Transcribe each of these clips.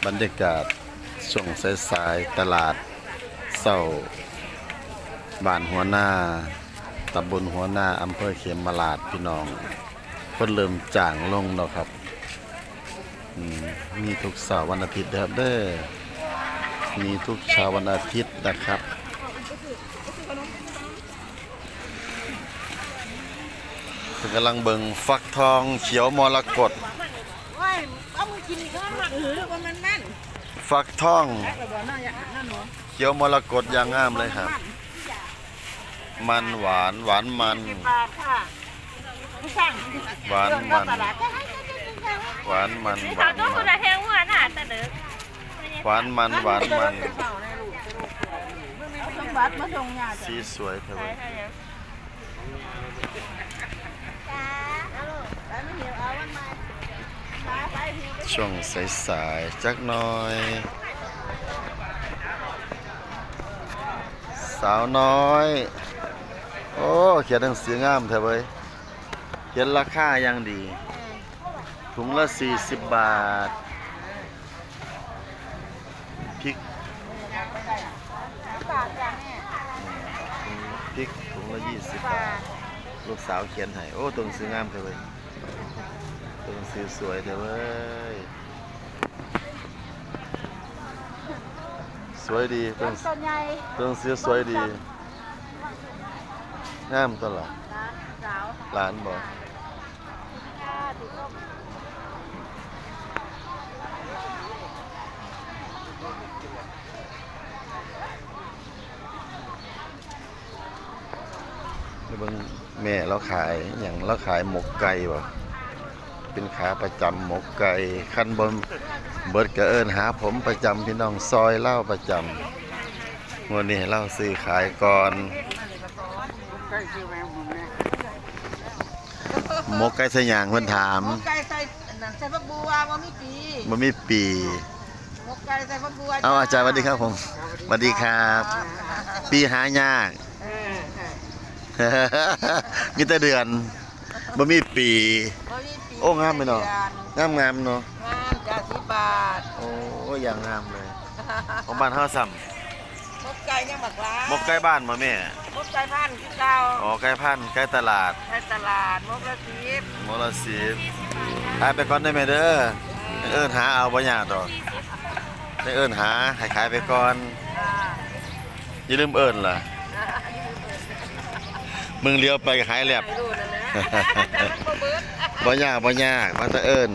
ບັນຍາກາດຊ່ວງສາຍໆ ຕະຫຼາດເຊົ້າ ບ້ານຫົວນາ ຕຳບົນຫົວນາ ອຳເພີເຂມມະລາດ ພີ່ນ້ອງ. ຄົນເລີ່ມຈາງລົງແລ້ວຄັບ. ອືມ ມີທຸກເຊົ້າວັນອາທິດເດີ ມີທຸກເຊົ້າວັນອາທິດນະຄັບ. ເພິ່ນກຳລັງເບິ່ງຟັກທອງຂຽວມໍລະກົດ. ໂອ້ຍ ເອົາມືກິນອີກເນາະ ໝາກຫື ບໍ່ແມ່ນມັນ. ຟັກທອງຂຽວມໍລະກົດຢ່າງງາມເລີຍຄັບ. ມັນຫວານ ຫວານມັນ ສິບບາດຄ່ະ. ຫວານມັນ ຫວານມັນ ຫວານມັນ ຫວານມັນ ຫວານມັນ. ສີສວຍແທ້ເວີຍ. ຊ່ວງສາຍໆ ຈັກໜ້ອຍ ສາວນ້ອຍ. ໂອ້ ຂຽນໜັງສືງາມແທ້ເວີຍ. ຂຽນລາຄາຢ່າງດີ ເອີ ຖົງລະສີ່ສິບບາດ. ພິກ ພິກຖົງລະຍີ່ສິບບາດ ລູກສາວຂຽນໃຫ້. ໂອ້ ຕົວໜັງສືງາມແທ້ເວີຍ ຕົວໜັງສືສວຍແທ້ເວີຍ. ສວຍດີ ຕົວໜັງສືສວຍດີ ງາມຕົວະ. ຫຼານບໍ່? ໄປເບິ່ງແມ່ລາວຂາຍຫຍັງ ລາວຂາຍໝົກໄກ່ບໍ່? ເປັນຂາປະຈຳໝົກໄກ່. ຄັນບໍ່ເບິດກະເອີ້ນຫາຜົມປະຈຳ ພີ່ນ້ອງ ຊ່ອຍລາວປະຈຳ. ງວດນີ້ໃຫ້ລາວຊື້ຂາຍກ່ອນ. ໝົກໄກ່ໃສ່ຫຍັງ ເພິ່ນຖາມ? ໝົກໄກ່ໃສ່ອັນນັ້ນ ໃສ່ຜັກບົວ ບໍ່ມີປີ ບໍ່ມີປີ. ໝົກໄກ່ໃສ່ຜັກບົວ. ເອົາ ອາຈານ ສະຫວັດດີຄັບຜົມ. ສະຫວັດດີຄັບ. ປີຫາຍາກ. ເອີ ມີແຕ່ເດືອນ ບໍ່ມີປີ. ບໍ່ມີປີ. ໂອ້ ງາມເນາະ ງາມໆເນາະ. ງາມຈ້າ ສິບບາດ. ໂອ້ ຢ່າງງາມເລີຍ. ຂອງບ້ານເຮົາຊ້ຳ ໝົກໄກ່ຍັງບັກຫຼາຍ. ໝົກໄກ່ບ້ານບໍ່ແມ່? ໝົກໄກ່ພັນຄືເກົ່າ. ອໍ ໄກ່ພັນ ໄກ່ຕະຫຼາດ. ໄກ່ຕະຫຼາດ ໝົກລະສິບ. ໝົກລະສິບ. ຂາຍໄປກ່ອນເດີແມ່ເດີ. ເອີ້ນຫາເອົາ ບໍ່ຍາກດອກ. ໄດ້ເອີ້ນຫາ ໃຫ້ຂາຍໄປກ່ອນ. ຢ່າລືມເອີ້ນລະ. ມຶງຫຼຽວໄປກະຫາຍແລັບ. ບໍ່ຍາກ ບໍ່ຍາກ ວ່າແຕ່ເອີ້ນ.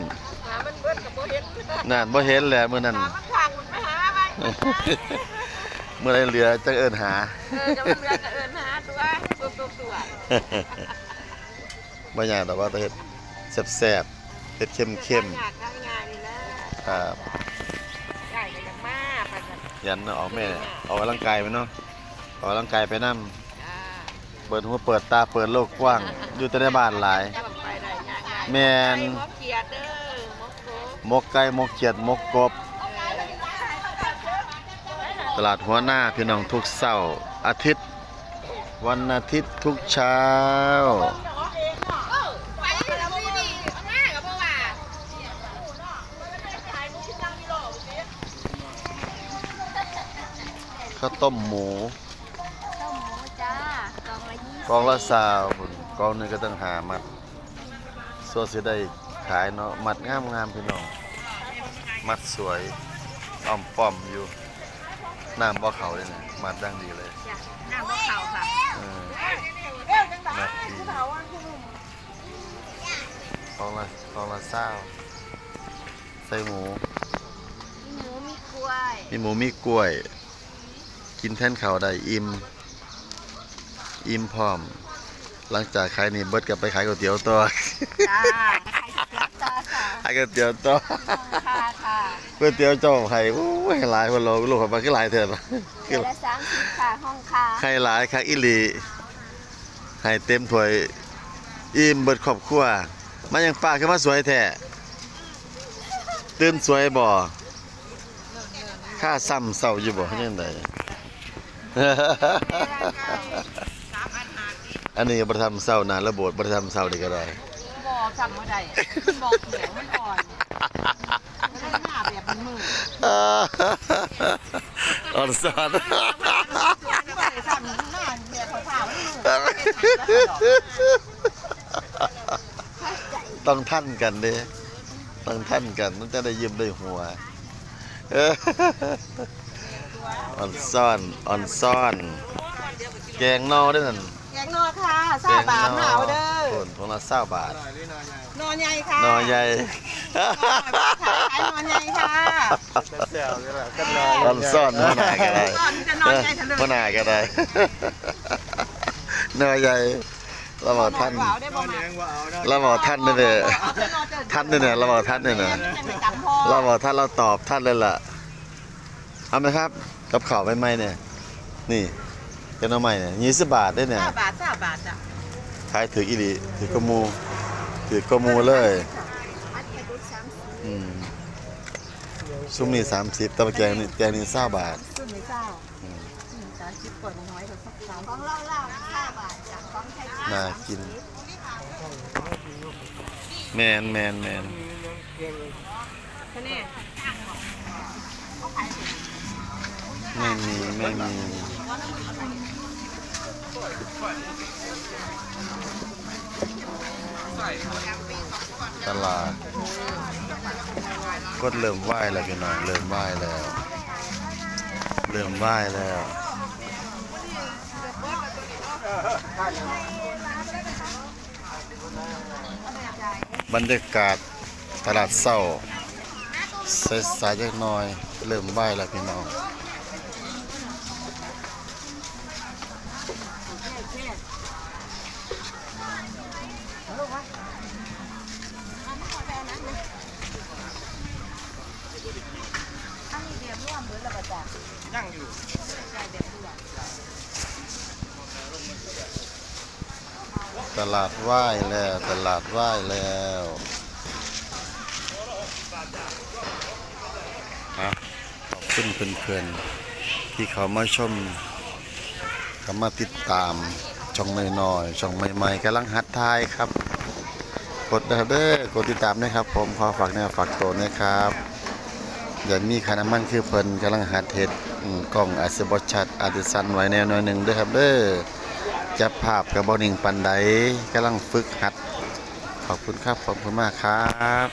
ນັ້ນ ບໍ່ເຫັນແຫຼະມື້ນັ້ນ. ມື້ໃດເຫຼືອຈັ່ງເອີ້ນຫາ. ເອີ ຈັ່ງເຫຼືອກະເອີ້ນຫາຕົວະ. ບໍ່ຍາກດອກ ວ່າແຕ່ເຮັດແຊບໆ ເຮັດເຄັມໆ. ຄັບ. ຂະຫຍັນເນາະ ອອກແມ່ ອອກກຳລັງກາຍແມ່ນເນາະ. ອອກກຳລັງກາຍໄປນຳ. ເປີດຫູເປີດຕາ ເປີດໂລກກວ້າງ. ຢູ່ແຕ່ໃນບ້ານຫຼາຍ. ແມ່ນ. ໝົກໄກ່ ໝົກຂຽດ ໝົກກົບ. ຕະຫຼາດຫົວນາ ພີ່ນ້ອງ ທຸກເຊົ້າອາທິດ ວັນອາທິດທຸກເຊົ້າ. ເຂົ້າຕົ້ມໝູ. ຕົ້ມໝູຈ້າ ກ່ອງລະຊາວພຸ້ນ ກ່ອງໜຶ່ງກະຕັ້ງຫ້າມັດ. ສ່ວນຊິໄດ້ຂາຍເນາະ ມັດງາມໆ ພີ່ນ້ອງ ມັດສວຍ ອ້ອມປ້ອມຢູ່. ນ້ຳບໍ່ເຂົ້າເດ້ນີ້ ມັດຢ່າງດີເລີຍ. ນ້ຳບໍ່ເຂົ້າຄ່ະ. ເອີ ມັດດີ. ກ່ອງລະ ກ່ອງລະຊາວ. ໃສ່ໝູ ມີໝູມີກ້ວຍ ມີໝູມີກ້ວຍ. ກິນແທນເຂົ້າໄດ້ ອີ່ມ ອີ່ມພ້ອມ. ຫຼັງຈາກຂາຍນີ້ເບິດກະໄປຂາຍກ໋ວຍຕຽວຕໍ່. ຈ້າ ຂາຍກ໋ວຍຕຽວຕໍ່ຄ່ະ. ຂາຍກ໋ວຍຕຽວຕໍ່. ຄ່ະ ຄ່ະ. ກ໋ວຍຕຽວເຈົ້າໃຫ້ ໂອ້ຍ ຫຼາຍ ເພິ່ນລອກລູກຂ້ອຍມາຄືຫຼາຍແທ້. ຖ້ວຍລະສາມສິບຄ່ະ ຫ້ອງຄ່າ. ໃຫ້ຫຼາຍຄັກອີ່ຫຼີ. ໃຫ້ເຕັມຖ້ວຍ ອີ່ມເບິດຄອບຄົວ. ມາຫຍັງປ້າຄືມາສວຍແທ້? ຕື່ນສວຍບໍ່? ຄາຊ້ຳເສົ້າຢູ່ບໍ່? ຈັ່ງໃດ? ອັນນີ້ກະບໍ່ທັນເຊົ້ານາ ລະໂບດບໍ່ທັນເຊົ້າເດກະໄດ້. ບໍ່ຊ້ຳບໍ່ໄດ້ ມັນບໍ່ຂຽວ ມັນອ່ອນ. ມັນໜ້າແບບມືດ. ເອີ ອອນຊອນ ຕ້ອງທັນກັນເດ້ ຕ້ອງທັນກັນ ມັນຈະໄດ້ຍິ້ມໄດ້ຫົວ. ເອີ ອອນຊອນ ອອນຊອນ ແກງໜໍ່ເດ້ນັ້ນ ແກງໜໍ່ຄ່ະ ຊາວບາດ ມາເອົາເດີ ໂອ້ນ ຖົງລະຊາວບາດ. ໜໍ່ໃຫຍ່ຄ່ະ ໜໍ່ໃຫຍ່ ຂາຍໜໍ່ໃຫຍ່ຄ່ະ. ອອນຊອນຫົວໜ້າກໍໄດ້ ອອນຊອນມີແຕ່ໜໍ່ໃຫຍ່ເທົ່ານັ້ນ ຫົວໜ້າກໍໄດ້ ໜໍ່ໃຫຍ່. ລາວເວົ້າທັນ ລາວເວົ້າທັນເດ້ ທັນເດ້ ລາວເວົ້າທັນເດ້ ລາວເວົ້າທັນ ລາວຕອບທັນເລີຍລະ. ເອົາໄໝຄັບ ກັບເຂົ້າໃໝ່ໆນີ້ ນີ້ ແກງໜໍ່ໄມ້ນີ້ ຊາວບາດເດ້ນີ້ ຊາວບາດ ຊາວບາດຈ້ະ. ຂາຍຖືກອີ່ຫຼີ ຖືກກວ່າໝູ່ ຖືກກວ່າໝູ່ເລີຍ. ອືມ ຊຸມນີ້ສາມສິບ ແຕ່ວ່າແກງນີ້ ແກງນີ້ຊາວບາດ ຊຸມນີ້ຊາວ. ອືມ ອືມ ສາມສິບກວ່າໜ້ອຍໆ ຂອງລາວໆ ຊາວບາດຈ້ະ ຂອງໄທ ໜ້າກິນ. ແມ່ນໆໆ ແມ່ນມີ ແມ່ນມີ. ຕະຫຼາດ ຄົນເລີ່ມວາຍແລ້ວພີ່ນ້ອງ ເລີ່ມວາຍແລ້ວ ເລີ່ມວາຍແລ້ວ. ບັນຍາກາດຕະຫຼາດເຊົ້າ ສາຍໆ ຈັກໜ້ອຍ ເລີ່ມວາຍແລ້ວພີ່ນ້ອງ. ອັນນີ້ແບບລວມເບິດແລ້ວບໍ່ຈ້ະ? ຍັງຢູ່ ແບບລວມ. ຕະຫຼາດວາຍແລ້ວ ຕະຫຼາດວາຍແລ້ວ. ອ່ະ ຂອບຄຸນເພື່ອນໆ ທີ່ເຂົ້າມາຊົມ ເຂົ້າມາຕິດຕາມຊ່ອງນ້ອຍໆ ຊ່ອງໃໝ່ໆ ກຳລັງຫັດຖ່າຍຄັບ. ກົດເດີ ກົດຕິດຕາມເດີຄັບຜົມ ຂໍຝາກເນື້ອຝາກໂຕເດີຄັບ. ຢາກມີຄ່ານ້ຳມັນຄືເພິ່ນ ກຳລັງຫັດເຮັດ ອືມ ກ້ອງອາດຊິບໍ່ຊັດ ອາດຊິສັ່ນໄຫວແດ່ໜ້ອຍໜຶ່ງເດີຄັບເດີ. ຈັບພາບກໍບໍ່ນິ່ງປານໃດ ກຳລັງຝຶກຫັດ. ຂອບຄຸນຄັບ ຂອບຄຸນມາກຄັບ.